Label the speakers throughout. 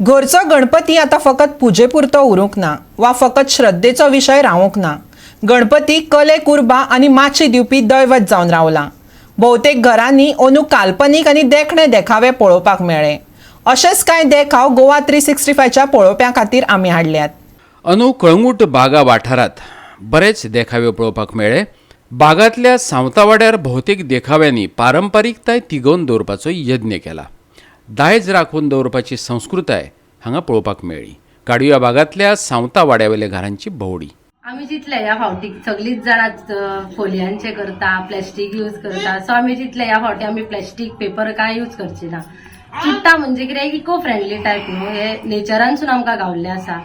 Speaker 1: घरचो गणपती आतां फकत पुजेपुरतो उरूंक ना वा फकत श्रद्धेचो विशय रावंक ना. गणपती कले कुर्बा आनी माची दिवपी दैवत जावन रावला. भोवतेक घरांनी अंदू काल्पनीक आनी देखणे देखावे पळोवपाक मेळ्ळे. अशेच कांय देखाव गोवा 365च्या पळोवप्यां खातीर आमी हाडल्यात.
Speaker 2: अंदू कळंगूट बागा वाठारांत बरेच देखावे पळोवपाक मेळ्ळे. बागांतल्या सावतावाड्यार भोवतेक देखाव्यांनी पारंपारीकताय तिगोवन दवरपाचो यत्न केला. दायज राखून दवरपाची संस्कृताय हांगा पळोवपाक मेळ्ळी. काडुया बागांतल्या सावतावाड्यावेल्या घरांची भोंवडी.
Speaker 3: आमी चिंतले ह्या फावटी सगळीच जाणां फोलयांचे करता, प्लॅस्टीक यूज करता, सो आमी चिंतले ह्या फावटी आमी प्लॅस्टीक पेपर कांय यूज करची ना. चुट्टां म्हणजे कितें, इको फ्रेंडली टायप न्हू, हे नेचरानसून आमकां गावल्ले आसा.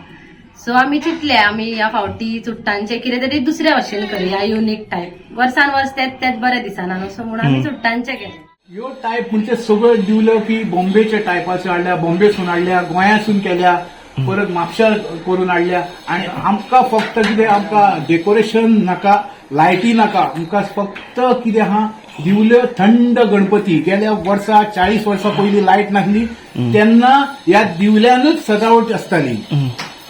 Speaker 3: सो आमी चिंतले आमी ह्या फावटी चुट्टांचे कितें तरी दुसऱ्या भाशेन करया, युनीक टायप. वर्सान वर्स तेच तेच बरें दिसना न्हू, सो म्हणून आमी चुट्टांचे केले.
Speaker 4: ह्यो टायप म्हणजे सगळ्यो दिवल्यो की बॉम्बेच्या टायपाच्यो हाडल्या, बॉम्बेसून हाडल्या, गोंयासून केल्या, परत म्हापशा करून हाडल्या. आनी आमकां फक्त कितें, आमकां डेकोरेशन नाका, लायटी नाका, आमकां फक्त कितें आहा, दिवल्यो, थंड गणपती. गेल्या वर्सा 40 वर्सां पयलीं लायट नासली तेन्ना ह्या दिवल्यानूच सजावट आसताली.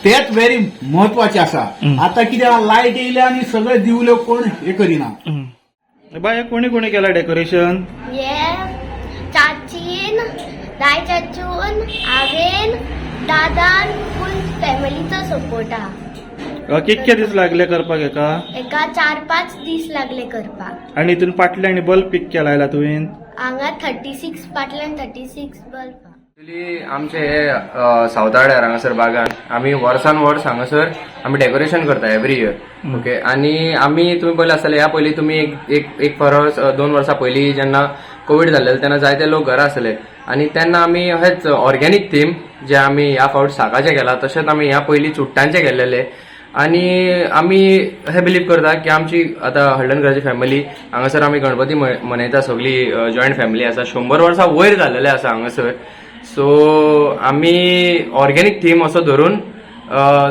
Speaker 4: तेच व्हेरी म्हत्वाचें आसा. आतां कितें आहा, लायट येयल्या आनी सगळे दिवल्यो कोण हे करिना.
Speaker 5: बाय, कोणी कोणी केला डेकोरेशन?
Speaker 6: हे चाचीन, दाय चाचून, हांवेन, दादान, फूल फॅमिलीचो सपोर्ट आहा.
Speaker 5: कितके दीस लागले करपाक हेका?
Speaker 6: एका 4-5 दीस लागले करपाक.
Speaker 5: आणि हितून पाटले आणि बल्ब कितके लायला तुवें?
Speaker 6: हांगा 36 पाटल्यान 36 बल्ब आहा.
Speaker 7: एक्चुली आमचे हे सावताड्यार हांगासर बागान आमी वर्सान वर्स हांगासर आमी डेकोरेशन करता एवरी इयर, ओके. आनी आमी तुमी पळयलें आसतलें, ह्या पयलीं तुमी एक एक एक फरस 2 वर्सां पयलीं जेन्ना कोवीड जाल्लें तेन्ना जायते लोक घरा आसले आनी तेन्ना आमी अहेच ऑर्गेनीक थीम जे आमी ह्या फावट साकाचें केलां, तशेंच आमी ह्या पयलीं चुट्टांचें केल्लेले. आनी आमी अशें बिलीव करता की आमची आतां हळदणकराची फॅमिली हांगासर आमी गणपती मनयता, सगळी जॉयंट फॅमिली आसा, 100 वर्सां वयर जाल्लेले आसा हांगासर. सो आमी ऑर्गेनीक थीम असो धरून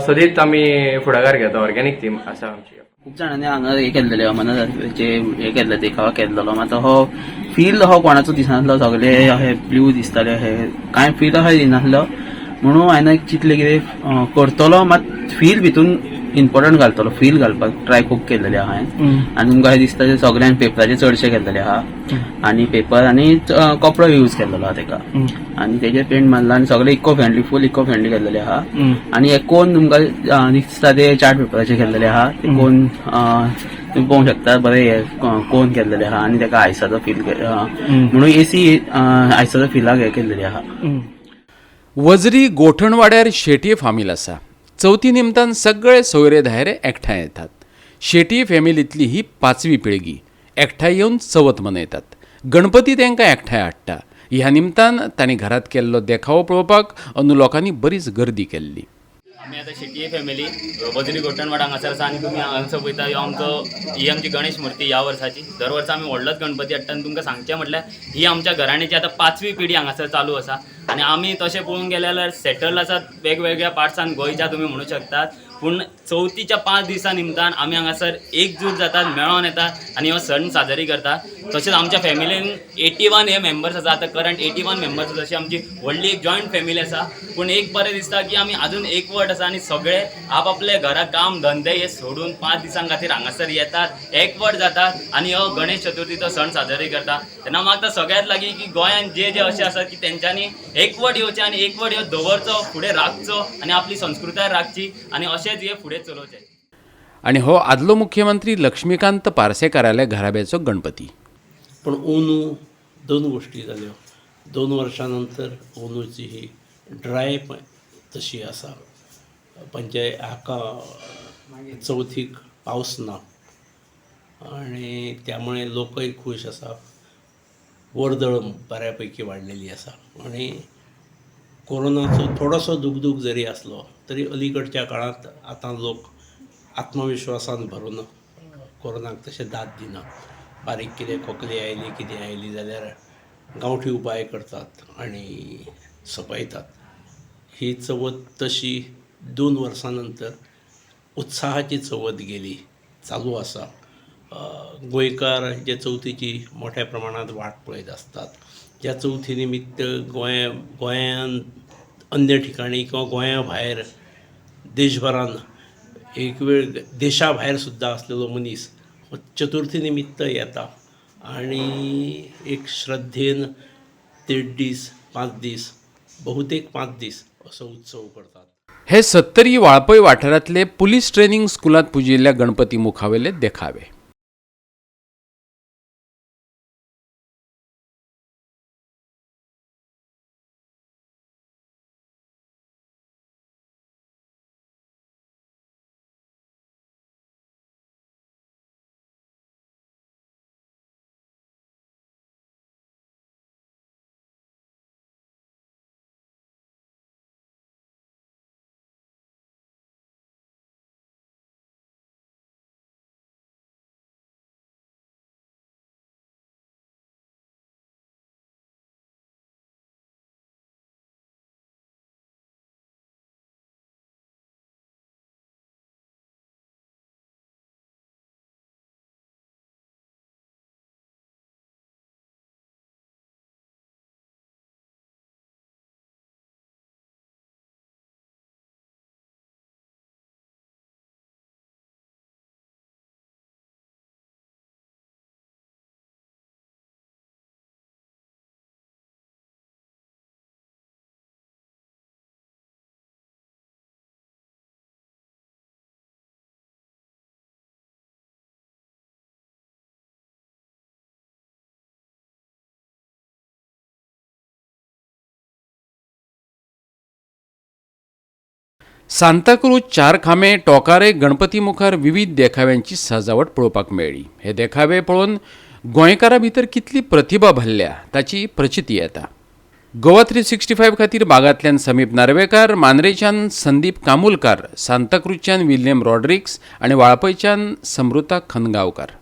Speaker 7: सदींच आमी फुडाकार घेता. ऑर्गेनीक थीम आसा आमची.
Speaker 8: खूब जाणांनी हांगा हे केल्लेले, मनाचे हे केल्ले, देखावा केल्लो. मात हो फील हो कोणाचो दिसनासलो. सगळे अहे ब्लू दिसताले, अहे कांय फील अशें दिनासलो. म्हणून हांवें एक चिंतलें, कितें करतलो मात फील भितून इम्पॉर्टंट घालतलो. फील घालपाक ट्राय खूब केल्लेले आहा हांवें. आनी तुमकां अशें दिसता, ते सगळ्यान पेपराचे चडशे केल्लेले आहा आनी पेपर आनी कपडो यूज केल्लेलो आहा तेका आनी तेजेर पेंट मारला आनी सगळे eco friendly, full eco friendly केल्लेले आहा. आनी हे कोन तुमकां दिसता ते चार्ट पेपराचे केल्लेले आहा. ते कोन तुमी पळोवंक शकता, बरे हे कोन केल्लेले आहा आनी तेका आयसाचो फील म्हणून एसी आयसाचो फिलाक हे केल्लेले आहा.
Speaker 2: वजरी गोठणवाड्यार शेटये फामील आसा. चवथी निमतान सगळे सोयरे धायरे एकठांय येतात. शेटये फॅमिलींतली ही पांचवी पिळगी एकठांय येवन चवथ मनयतात. गणपती तांकां एकठांय हाडटा. ह्या निमतान तांणी घरांत केल्लो देखावो पळोवपाक अंदू लोकांनी बरीच गर्दी केल्ली.
Speaker 9: आमी आतां शेटये फॅमिली, वजरी गोठणवाडा हांगासर आसा आनी तुमी हांगासर पळयता, ह्यो आमचो ही आमची गणेश मुर्ती ह्या वर्साची. दर वर्सा आमी व्हडलोच गणपती हाडटा आनी तुमकां सांगचें म्हटल्यार ही आमच्या घराण्याची आतां पांचवी पिढी हांगासर चालू आसा. आनी आमी तशें पळोवंक गेले जाल्यार सेटल आसात वेगवेगळ्या पार्ट्सान गोंयच्या, तुमी म्हणू शकतात. पूण चवथीच्या 5 दिसां निमतान आमी हांगासर एकजूट जातात, मेळोन येतात आनी हो सण साजरी करतात. तशेंच आमच्या फॅमिलीन 81 हे मेंबर्स आसा. आतां करंट 81 मेंबर्स आसा. अशी आमची व्हडली एक जॉयंट फॅमिली आसा. पूण एक बरें दिसता की आमी आजून एकवट आसा आनी सगळे आपआपले घरा काम धंदे हे सोडून 5 दिसां खातीर हांगासर येतात, एकवट जातात आनी हो गणेश चतुर्थीचो सण साजरी करता. तेन्ना मागता सगळ्यात लागीं की गोंयांत जे जे अशे आसात की तेंच्यांनी एकवट येवचें आनी एकवट ह्यो दवरचो, फुडें राखचो आनी आपली संस्कृताय राखची आनी अशेंच हे फुडें चलोवचें.
Speaker 2: आनी हो आदलो मुख्यमंत्री लक्ष्मीकांत पार्सेकाराल्या घराब्याचो गणपती.
Speaker 10: पण अंदू दोन गोष्टी जाल्यो. 2 वर्सां नंतर अंदूची ही ड्राय तशी आसा, म्हणजे हाका चवथीक पावस ना आणि त्यामुळे लोकय खूश आसा. वर्दळ बऱ्यापैकी वाडलेली आसा आणि कोरोनाचो थोडोसो दुगदूग जरी आसलो तरी अलीकडच्या काळांत आतां लोक आत्मविश्वासान भरून कोरोनाक तशें दाद दिना. बारीक कितें खोकली आयली, कितें आयली जाल्यार गांवठी उपाय करतात आनी सोंपयतात. ही चवथ तशी 2 वर्सां नंतर उत्साहाची चवथ गेली, चालू आसा. गोंयकार जे चवथीची मोठ्या प्रमाणांत वाट पळयत आसतात, ज्या चवथी निमित्त गोंयांत अन्य ठिकाणी किंवा गोंया भायर देशभरान एक वेळ देशा भायर सुद्दां आसलेलो मनीस हो चतुर्थी निमित्त येता आनी एक श्रद्धेन 1.5 दीस 5 दीस बहुतेक 5 दीस असो उत्सव करतात.
Speaker 2: हे सत्तरी वाळपय वाठारांतले पुलीस ट्रेनिंग स्कुलांत पुजिल्ल्या गणपती मुखावेले देखावे. सांताक्रूज चार खांबे टोकारे गणपती मुखार विविध देखाव्यांची सजावट पळोवपाक मेळ्ळी. हे देखावे पळोवन गोंयकारां भितर कितली प्रतिभा भरल्या ताची प्रचिती येता. गोवा 365 खातीर बागांतल्यान समीप नार्वेकार, मांद्रेच्यान संदीप कामुलकार, सांताक्रूजच्यान विल्यम रॉड्रिक्स आनी वाळपयच्यान समृता खनगांवकार.